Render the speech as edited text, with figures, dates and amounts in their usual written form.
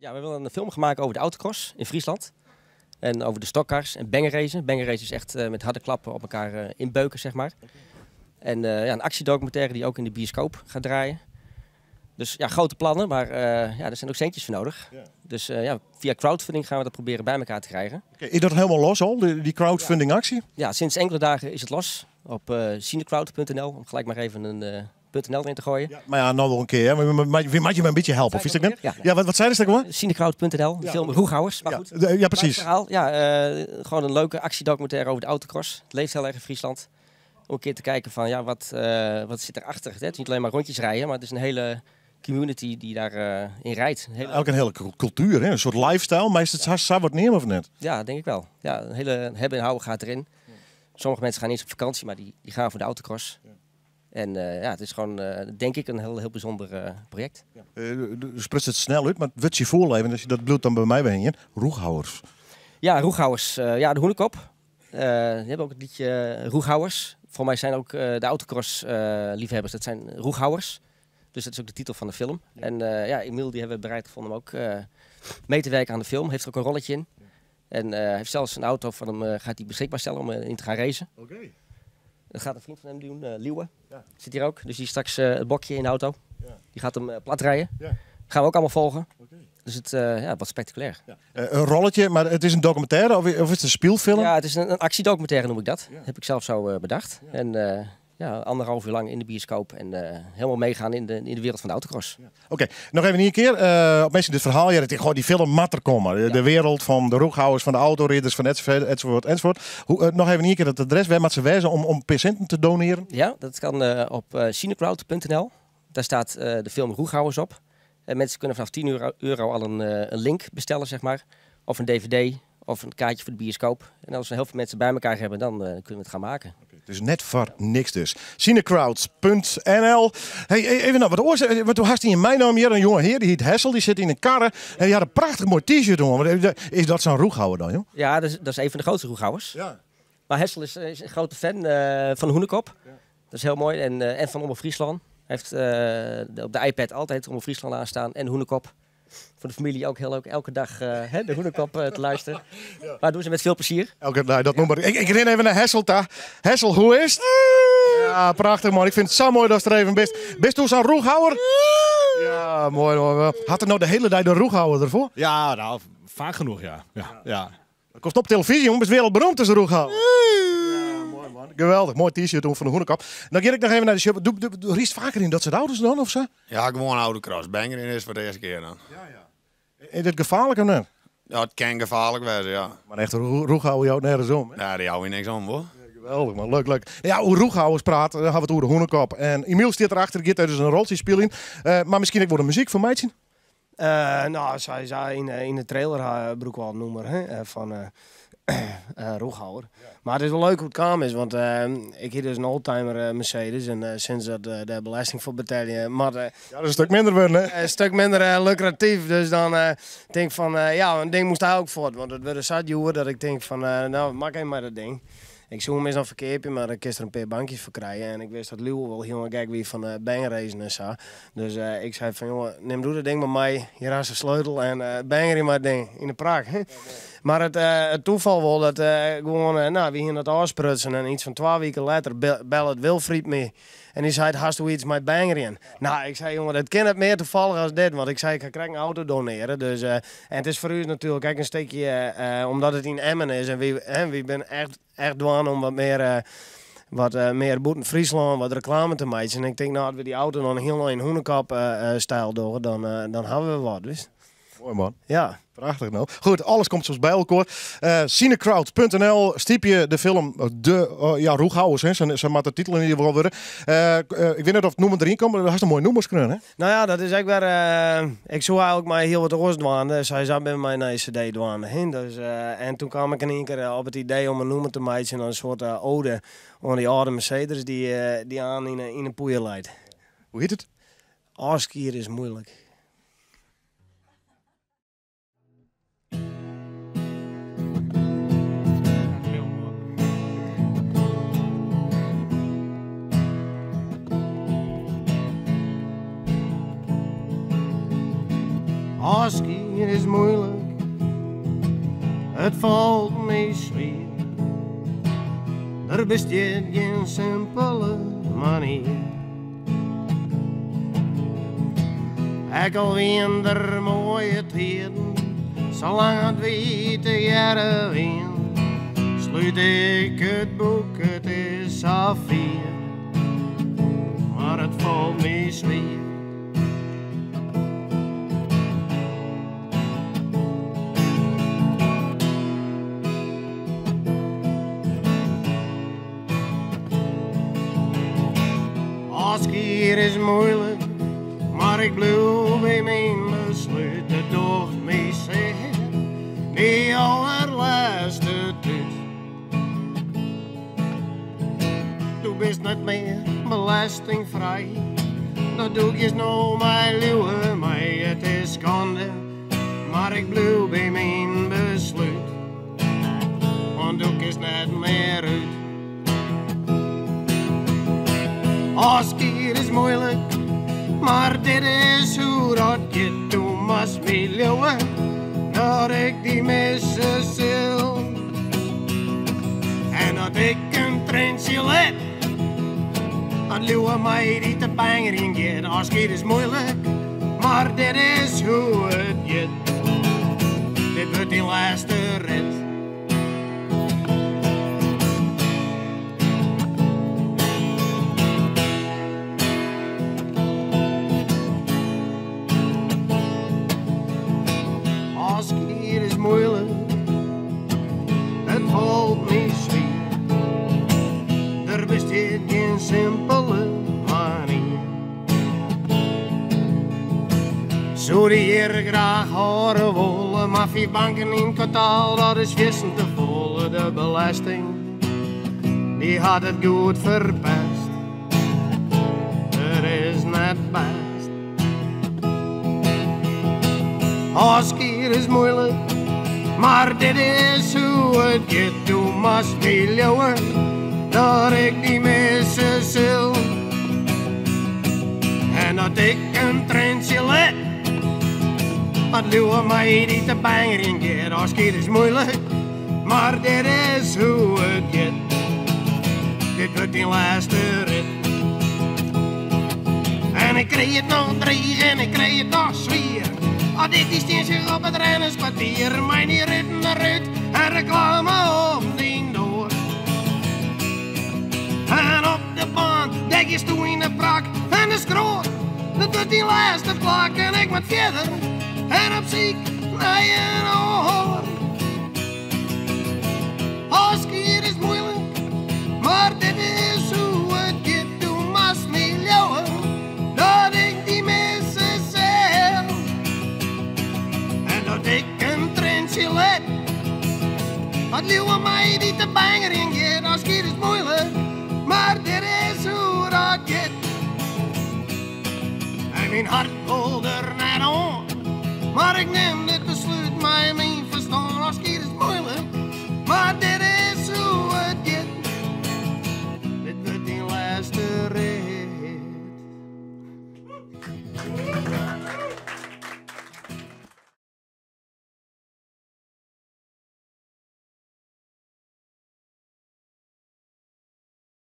Ja, we willen een film gaan maken over de autocross in Friesland. En over de stockcars en bangerracen. Bangerracen is echt met harde klappen op elkaar inbeuken, zeg maar. En ja, een actiedocumentaire die ook in de bioscoop gaat draaien. Dus ja, grote plannen, maar ja, er zijn ook centjes voor nodig. Dus ja, via crowdfunding gaan we dat proberen bij elkaar te krijgen. Oké, is dat helemaal los al, die crowdfunding actie? Ja, sinds enkele dagen is het los op cinecrowd.nl, om gelijk maar even een .nl erin te gooien. Ja, maar ja, nou wel een keer, hè. Maar wie moet je me een beetje helpen, of is dat net? Ja. Ja, wat zei dat gewoon? Cinecrowd.nl, de film Roeghouwers. Maar Ja, goed. ja, precies. Maar het verhaal, ja, gewoon een leuke actiedocumentaire over de autocross. Het leeft heel erg in Friesland. Om een keer te kijken van, ja, wat zit erachter? Het is niet alleen maar rondjes rijden, maar het is een hele community die daarin in rijdt. Een hele Ook een hele cultuur, hè? Een soort lifestyle. Maar is het zo wat neer of net? Ja, denk ik wel. Ja, een hele hebben en houden gaat erin. Sommige mensen gaan niet eens op vakantie, maar die gaan voor de autocross. En ja, het is gewoon, denk ik, een heel, heel bijzonder project. Ja. Du spreekt het snel uit, maar wat je voorleven, als je dat bloed dan bij mij ben je, Roeghouwers. Ja, Roeghouwers. Ja, de Hûnekop. Die hebben ook het liedje Roeghouwers. Voor mij zijn ook de autocross liefhebbers, dat zijn Roeghouwers. Dus dat is ook de titel van de film. En ja, Emiel die hebben we bereid gevonden om ook mee te werken aan de film. Heeft er ook een rolletje in. En heeft zelfs een auto van hem, gaat hij beschikbaar stellen om in te gaan racen. Dat gaat een vriend van hem doen, Liewe. Zit hier ook. Dus die straks het bokje in de auto. Die gaat hem plat rijden. Gaan we ook allemaal volgen. Dus het ja, wat spectaculair. Ja. Een rolletje, maar het is een documentaire of is het een speelfilm? Ja, het is een actiedocumentaire noem ik dat. Heb ik zelf zo bedacht. En ja, anderhalf uur lang in de bioscoop en helemaal meegaan in de wereld van de autocross. Ja. Oké, nog even een keer. Op mensen dit verhaal, ja, dat ik, goh, die film moet er komen. De wereld van de roeghouwers, van de autoridders, van enzovoort, enzovoort, enzovoort. Hoe nog even een keer het adres, waar moet ze wijzen om patiënten te doneren? Ja, dat kan op cinecrowd punt N L. Daar staat de film Roeghouwers op. En mensen kunnen vanaf 10 euro al een link bestellen, zeg maar. Of een dvd, of een kaartje voor de bioscoop. En als we heel veel mensen bij elkaar hebben, dan kunnen we het gaan maken. Oké, dus net voor niks dus. Cinecrowd punt N L. Hey, hey, even nou, wat oorzaak, wat had hij in mijn naam hier, een jonge heer, die heet Hessel, die zit in een karre. En die had een prachtig mooi t-shirt om. Is dat zo'n roeghouwer dan, joh? Ja, dat is een van de grootste roeghouwers. Maar Hessel is een grote fan van Hûnekop. Dat is heel mooi. En van Omrop Friesland. Hij heeft op de iPad altijd Omrop Friesland aanstaan en Hûnekop. Voor de familie ook heel leuk, elke dag de Hûnekop te luisteren. Maar doen ze met veel plezier. Elke, nou, dat noem maar. Ik ren even naar Hessel daar. Hessel, hoe is het? Ja, prachtig man. Ik vind het zo mooi dat ze er even bent. Bist u zo'n roeghouwer? Ja, mooi, mooi, mooi. Had er nou de hele tijd de roeghouwer ervoor? Ja, nou, vaak genoeg, ja. Ja, ja. Dat kost op televisie, jongen. Best wereldberoemd als de roeghouwer. Ja, mooi man. Geweldig. Mooi t-shirt van de Hûnekop. Dan ga ik nog even naar de shop. Doe riest vaker in dat soort auto's dan, of zo? Ja, gewoon autocross. Banger in is voor de eerste keer dan. Ja, ja. Is dit gevaarlijk of niet? Ja, het kan gevaarlijk wezen, ja. Maar echt, roeghouwer jou nergens om, hè? Ja, die hou je niks om, hoor. Ja, geweldig, man. Leuk, leuk. Ja, hoe roeghouwers praten, dan gaan we het over de Hûnekop. En Emiel zit erachter, die gaat dus een roltje spelen. Maar misschien ik word de muziek van mij zien. Nou, zij zei in de trailer broek wel het noemer, hè van Roeghouwer. Maar het is wel leuk hoe het kwam is, want ik hier dus een oldtimer Mercedes en sinds dat daar belasting voor betalen, maar Ja, dat is een stuk minder worden, hè? Een stuk minder lucratief, dus dan denk ik van ja, een ding moest daar ook voor, want het werd zat joer dat ik denk van nou, maak even maar dat ding. Ik zoek hem eens een verkeerpje, maar ik kist er een paar bankjes voor krijgen. En ik wist dat Liewe wel heel gek wie van bangerracen en zo. Dus ik zei van, jongen, neem doe dat ding maar mee. Hier is de sleutel en banger in mijn ding, in de prak. Maar het toeval wel dat gewoon nou, we hier het afsprutsen en iets van 2 weken later bel het Wilfried me. En die zei, hast u iets met bangeren? Nou, ik zei, jongen, dat kan het meer toevallig als dit. Want ik zei, ik ga krijg een auto doneren. Dus en het is voor u natuurlijk ook een stukje, omdat het in Emmen is. En wie ben echt dwaan om wat meer boeten Friesland, wat reclame te maken. En ik denk, nou, als we die auto dan heel in Hûnekop stijl door, dan hebben we wat, wist. Mooi man. Ja. Prachtig nou. Goed, alles komt soms bij elkaar. Cinecrowd punt N L, stiep je de film De ja, Roeghouwers, hè? Ze maakt de titel in ieder geval worden. Ik weet niet of het noemen erin komt, maar dat is een mooi noemerskreun, hè? Nou ja, dat is ook weer... Ik zou eigenlijk maar heel wat oors dwaan. Zij zat bij mij naar de cd dwaan, hè? Dus en toen kwam ik in één keer op het idee om een noemer te maken, een soort ode aan die oude Mercedes die aan in een poeier leidt. Hoe heet het? Afskier is moeilijk. Ôfskied is moeilik, it falt my swier. Der bestiet gjin simpele manier. Ek al wienen der moaie tiden, salang as wy tegearre wienen, slút ik it boek, it is safier, mar it falt my swier. Ôfskied is moeilik, mar ik bliuw by myn beslút. It docht my sear, dy allerlêste tút. Do bist net mear belestingfrij, dat do giest no mei Liuwe mei. It is skande, mar ik bliuw by myn beslút, want do kinst net mear út. Ôfskied is moeilik, mar dit is hoe dat giet. Do moatst my leauwe dat ik dy misse sil. En dat ik in trientsje lit, dat Liuwe mei dy te bangerjen giet. Ôfskied is moeilik, mar dit is hoe it giet. Dit wurdt dyn lêste rit. Ôfskied is moeilik, it falt my swier. Der bestiet gjin simpele manier. Soe dy hjir graach hâlde wolle, mar fiif banken yn it kwartaal, dat is fierstente folle. De belesting, dy hat it goed ferpest. It is net bêst. Ôfskied is moeilik, mar dit is hoe it giet. Do moatst my leauwe dat ik dy misse sil. En dat ik in trientsje lit, dat Liuwe mei dy te bangerjen giet. Ôfskied is moeilik, mar dit is hoe it giet. Dit wurdt dyn lêste rit. En ik krij it noch dreech en ik krij it noch swier. As ik dy stean sjoch op it Rennerskwartier, mei dy ruten derút en reklame op dyn doar. En op de baan, dêr giesto yn de prak en de skroat. Dat wurdt dyn lêste plak en ik moat fierder en op syk nei in oar. Ôfskied is moeilik, mar dit is hoe it giet. Do moatst my leauwe dat ik dy misse sil. En dat ik in trientsje lit, dat Liuwe mei dy te bangerjen giet. Ôfskied is moeilik, mar dit is hoe dat giet. En myn hert wol der net oan, mar ik nim dit beslút mei myn.